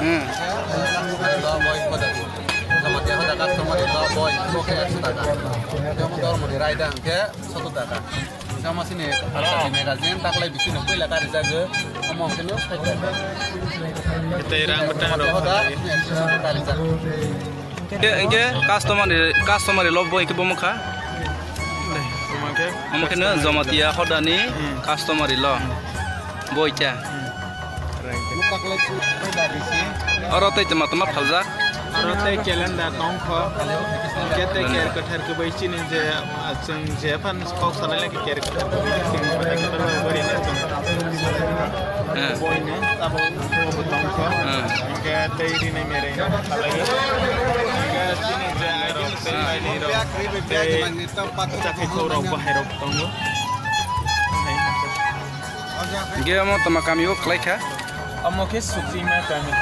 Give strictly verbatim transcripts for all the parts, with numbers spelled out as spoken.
Hmm. Tei rang bwtang rok hoda, karijak. Hingke, hingke customary, customary law bo hingke bo mokha. Omo khe no Jamatia hodani customary law bo cha. Oro tei tama tama phaljak. Oro tei calendar tongkho. Hingke tei ker kwthar kwbai chini je, ah, chwng je phan kok sanai lagi ker kwthar kwbai chini kwthar kwbai bari na chwng. Hmm. Boino abo bo tongkho. Hmm. Hingke tei rini mere khalai. Hingke chini je ai rok tei bai ni rok tei chakhe khorok bahai rok tongo. Hingke omo tama kami o khlai kha. Omo khe Suksima kami.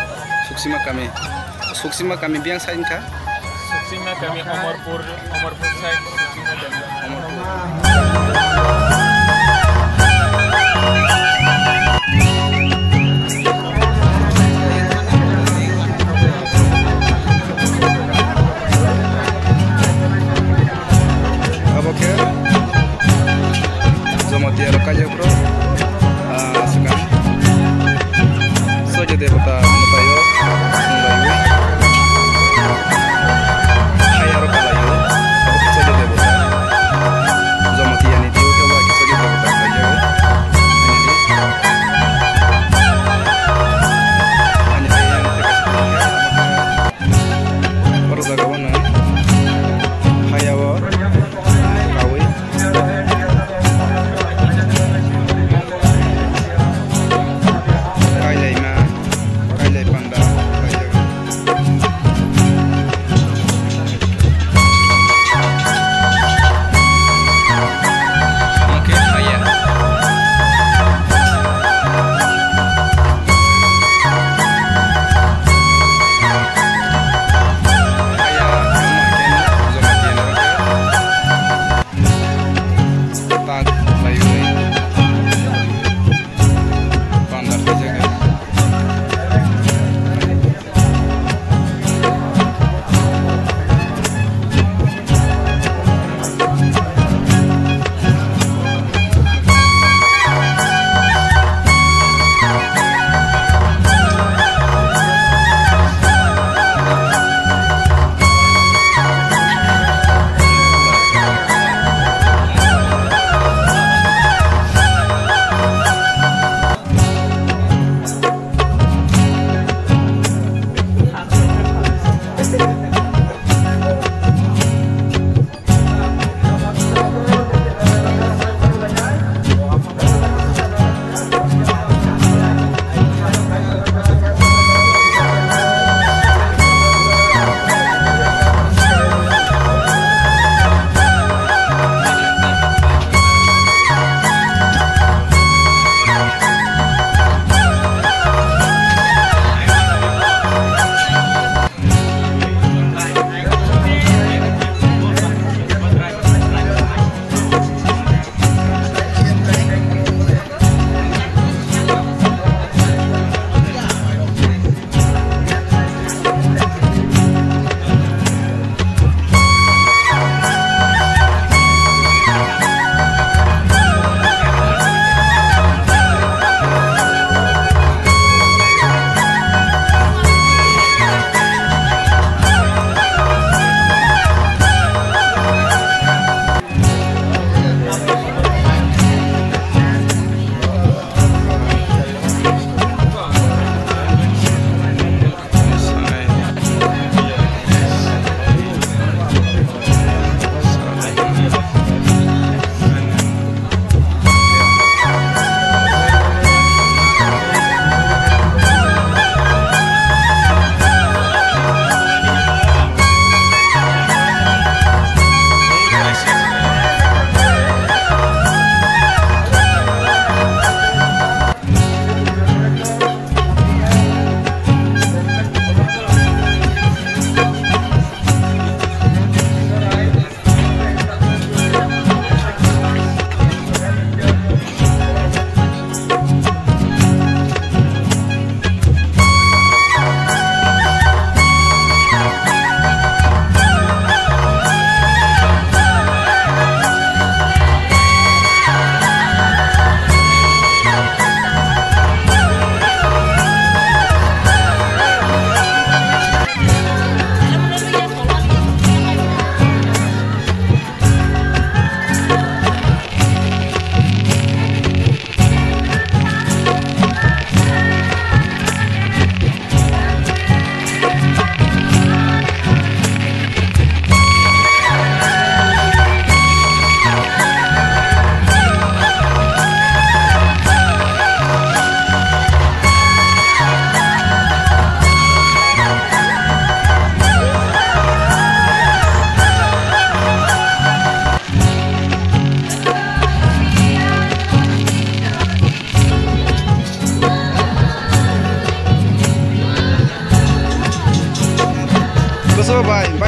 Suksima kami. Suksima kami biyang side wngkha? Suksima kami Omorpur, Omorpur side Suksima kami. Omorpur. Abo khe Jamatia rok kaijak bro, ah, swkang Soijo Debota mwtaio, chwng laio. Hai aro kalaio, Soijo Debota. Jamatia ni tio khe bai Soijo Debota kalaio. Ani hai yang teka Oro jaga o nwng hayao kawi kailaima,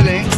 Feeling